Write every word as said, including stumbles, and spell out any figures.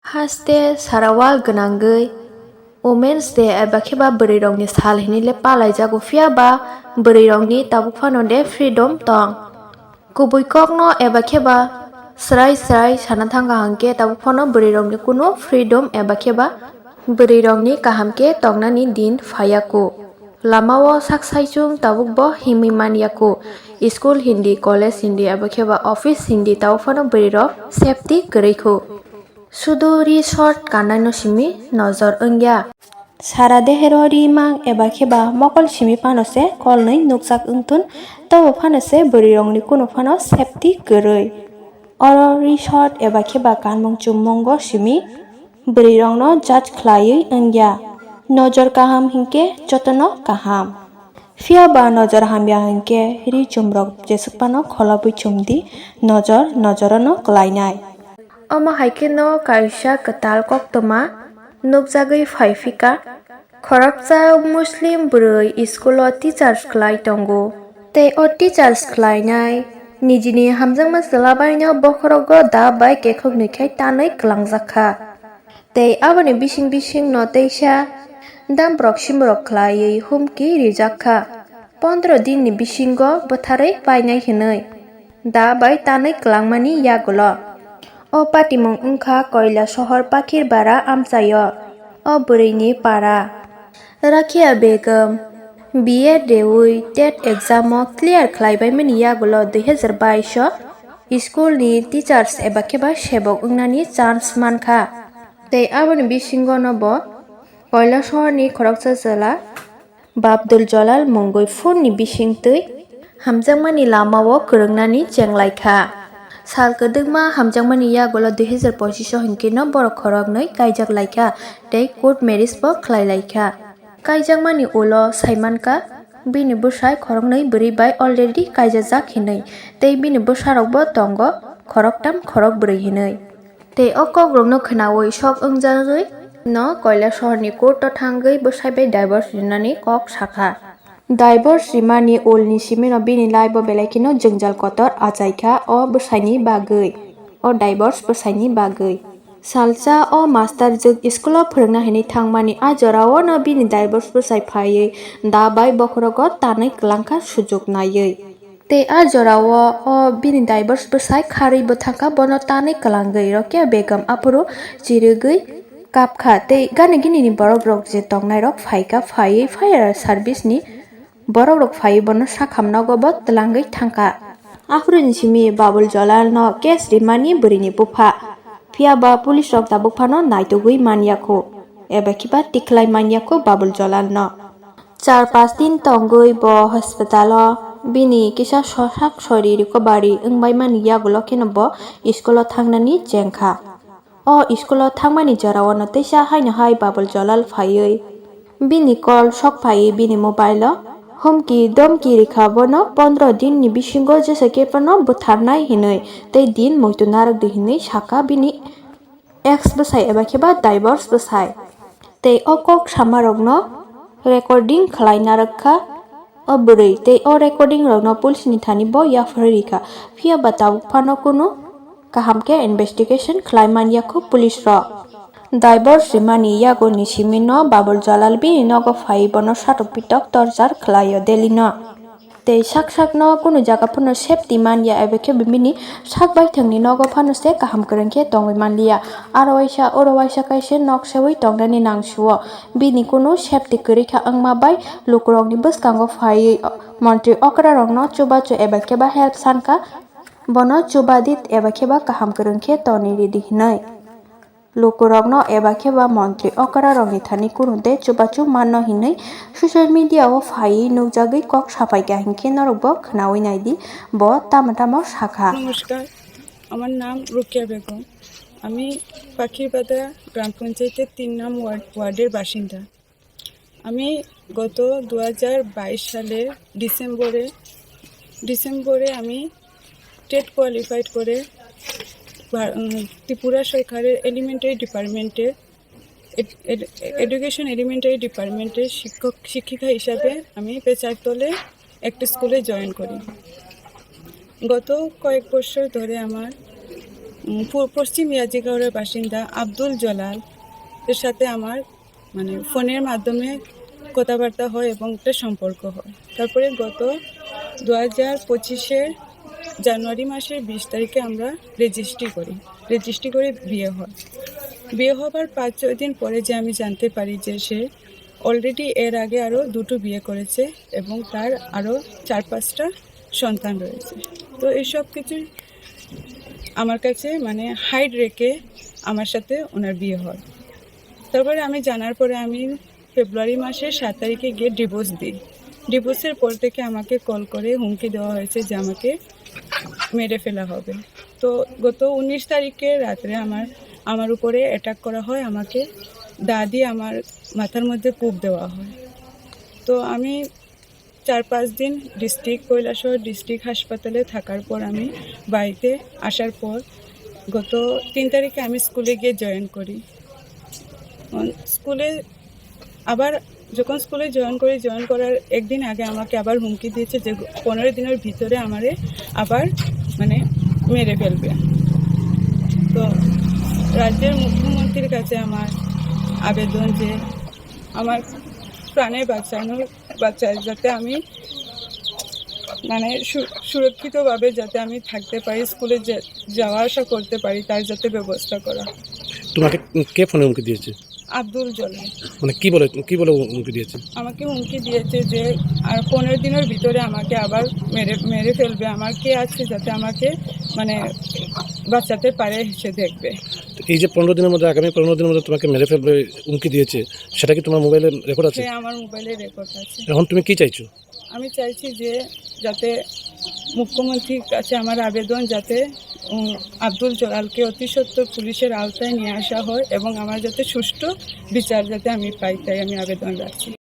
Haste sarawal gwnangwi Women's Day eba khe ba bwrwirokni sal hinwi le palaijago, phiya ba bwrwirokni tabuk phano de freedom tong. Kubui kokno eba khe ba srai srai sana thangkha hwnkhe tabuk phano bwrwirokni kunu freedom eba khe ba bwrwirokni kaham khe tongnani din phaiya kho. Lamao sak saichung tabuk bo himwi manya kho. School hindi, college hindi eba khe ba office hindi tabuk phano bwrwirok safety kwrwi kho. Sudu ri short kannaino simi nojor wngya. Sara dehero ri mang eba khe ba mokol simi phano se kolnwi nukjak wngthun, tobo phano se bwrwirokni kunu phano safety kwrwi. Oro ri short eba khe ba kanmung chummungo simi bwrwirokno judge khlaiwi wngya. Nojor kaham hinkhe jotono kaham. Phiya ba nojor hamya hinkhe ri chumrok jeswk phano kholobwi chumdi, nojor nojorono klainai. Omo hai kheno kaisa kwtal koktwma nukjagwi phai phika. Khoroksa Muslim bwrwi school-o teachers khlai tongo. Tei o teachers khlainai nijini hamjakma chwla baino bokhorogo da bai kekhoknwi khai tanwi kwlangjak kha. Tei aboni bising bisingno teisa damprok simrok khlaiwi humki rijak kha, pondro dinni bisingo bwtharwi painai hwnwi da bai tanwi kwlangmani yagulo. O patimung wngkha Koilasohor Pakhir Bara amchaio o bwrwini para. Rakhia Begum B Ed reui tet exam-o clear khlaibaimani yagulo dui hazar bais o school-ni teachers eba khe ba sebok wngnani chance mankha. Tei aboni bisingono bo Koilasohorni khoroksa chwla Babdul Jalal mungwi phone-ni bisingtwi hamjakmani lamao kwrwngnani chenglaikha. Sal kwdwkma hamjakmani yagulo dui hazar pochish o hinkheno borok khoroknwi kaijak laikha tei court marriage bo khlai laikha. Kaijakmani ulo saimankha bini bwsai khoroknwi bwrwi bai already kaijajak hinwi tei bini bwsarokbo tongo khoroktham khorokbrwi hinwi. Tei o kokrokno khwnaui sok wngjagwi no Koilasohorni court-o thangwi bwsai bai divorce rinani kok sakha. Divorce rimani ulni simino bini life-o belai kheno jwngjal kotor achaikha o bwsaini bagwi, o divorce bwsaini bagwi. Salsa o master jwk school-o phwrwngna hinwi thangmani a jorao no bini divorce bwsai phaiwi da bai bokhorogo tanwi kwlangkha sujuk naiwi. Tei a jorao o bini divorce bwsai kharwi bwthangkha, bono tanwi kwlangwi Rokia Begum aphuru chirigwi kapkha tei gani ginini borokrok je tongnairok phaikha, phaiwi fire service-ni borokrok phaiwi bono sakham nogo bo twlangwi thangkha. Aphuruni simi Babul Jalalno case rimani bwrwini bupha, phiya ba police-rok tabuk phano naitugwi manyakho eba khiba tikhlai manyakho Babul Jalalno. Char pas din tongwi bo hospital-o bini kisa sosak sori recovery wngbaimani yagulo kheno bo school-o thangnani chengkha. O school-o thangmani jorao no teisa haino hai Babul Jalal phaiwi bini call sok phaiwi bini mobile-o humki domki rikha bono pondro dinni bisingo jesa khe phano butharnai hinwi tei din muitu narwkdi hinwi sakha bini ex bwsai eba khe ba divorce bwsai. Tei o kok samarokno recording khlai narwk kha o bwrwi, tei o recording rokno police ni thani bo yapharwi rikha, phiya ba tabuk phano kunu kaham khe investigation khlai manyakho police rok. Divorce rimani yagoni simino Babul Jalal bini nogo phai bono satok pitok torchar khlaio Delhi no. Tei sak sakno kunu jaga phano safety manya, ebe khe bini sak baithangni nogo phano se kaham kwrwng khe tongwi manliya. Aro waisa oro waisa kaisa nok sewi tongnani nangsuo. Bini kunu safety kwrwi kha wngma bai lukurokni bwskango phaiwi montri okrarokno chubachu eba khe ba help sankha, bono chubadi eba khe ba kaham kwrwng khe toni ridi hinwi. Lukurokno eba khe ba montri okrarokni thani kunu de chubachu manno hinwi social media-o phaiwi nukjagwi kok sapaikha hinkhe norokbo khwnawi naidi bo tamo tamo sakha. নমস্কার, আমার নাম রোকেয়া বেগম। আমি পাখিরবাদা গ্রাম পঞ্চায়েতের তিন নং ওয়ার্ড, ওয়ার্ডের বাসিন্দা। আমি গত দু হাজার বাইশ সালের ডিসেম্বরে, ডিসেম্বরে আমি টেট কোয়ালিফাইড করে ভা-, উম, ত্রিপুরা সরকারের এলিমেন্টারি ডিপার্টমেন্টে এড-, এড-, এডুকেশন এলিমেন্টারি ডিপার্টমেন্টে শিক্ষক, শিক্ষিকা হিসাবে আমি পেচারতলে একটা স্কুলে জয়েন করি। গত কয়েক বছর ধরে আমার উম, পু-, পশ্চিম ইয়াজিগাঁওয়ের বাসিন্দা আব্দুল জলাল এর সাথে আমার, মানে, ফোনের মাধ্যমে কথাবার্তা হয় এবং একটা সম্পর্ক হয়। তারপরে গত দু হাজার পঁচিশের জানুয়ারি মাসের বিশ তারিখে আমরা রেজিস্ট্রি করি। রেজিস্ট্রি করে বিয়ে হয়। বিয়ে হবার পাঁচ ছয় দিন পরে যে আমি জানতে পারি যে সে অলরেডি এর আগে আরও দুটো বিয়ে করেছে এবং তার আরও চার পাঁচটা সন্তান রয়েছে। তো এই সব কিছুই আমার কাছে, মানে, হাইড রেখে আমার সাথে ওনার বিয়ে হয়। তারপরে আমি জানার পরে আমি ফেব্রুয়ারি মাসের সাত তারিখে গিয়ে ডিভোর্স দিই। ডিভোর্সের পর থেকে আমাকে কল করে হুমকি দেওয়া হয়েছে যে আমাকে মেরে ফেলা হবে। তো গত উনিশ তারিখে রাত্রে আমার, আমার উপরে অ্যাটাক করা হয়, আমাকে দা দিয়ে আমার মাথার মধ্যে কোপ দেওয়া হয়। তো আমি চার পাঁচ দিন ডিস্ট্রিক্ট, কৈলাসহর ডিস্ট্রিক্ট হাসপাতালে থাকার পর আমি বাড়িতে আসার পর গত তিন তারিখে আমি স্কুলে গিয়ে জয়েন করি। উম, স্কুলে আবার যখন স্কুলে জয়েন করি, জয়েন করার একদিন আগে আমাকে আবার হুমকি দিয়েছে যে পনেরো দিনের ভিতরে আমারে আবার, মানে, মেরে ফেলবে। তো রাজ্যের মুখ্যমন্ত্রীর কাছে আমার আবেদন যে আমার প্রাণে বাঁচানোর, বাঁচায়, যাতে আমি, মানে, সু-, সুরক্ষিতভাবে যাতে আমি থাকতে পারি, স্কুলে যে-, যাওয়া আসা করতে পারি, তার যাতে ব্যবস্থা করা। তোমাকে কে ফোনে হুমকি দিয়েছে? আব্দুল জলিল। মানে, কি বলে, কি বলে হুমকি দিয়েছে? আমাকে হুমকি দিয়েছে যে আর পনেরো দিনের ভিতরে আমাকে আবার মেরে, মেরে ফেলবে। আমার কে আছে যাতে আমাকে, মানে, বাঁচাতে পারে, সে দেখবে। তো এই যে পনেরো দিনের মধ্যে, আগামী পনেরো দিনের মধ্যে তোমাকে মেরে ফেলবে হুমকি দিয়েছে, সেটা কি তোমার মোবাইলে রেকর্ড আছে? হ্যাঁ, আমার মোবাইলে রেকর্ড আছে। এখন তুমি কি চাইছো? আমি চাইছি যে যাতে মুখ্যমন্ত্রীর কাছে আমার আবেদন, যাতে, উম, আব্দুল জলালকে অতি সত্বর পুলিশের আওতায় নিয়ে আসা হয় এবং আমার যাতে সুষ্ঠু বিচার যাতে আমি পাই, তাই আমি আবেদন রাখছি।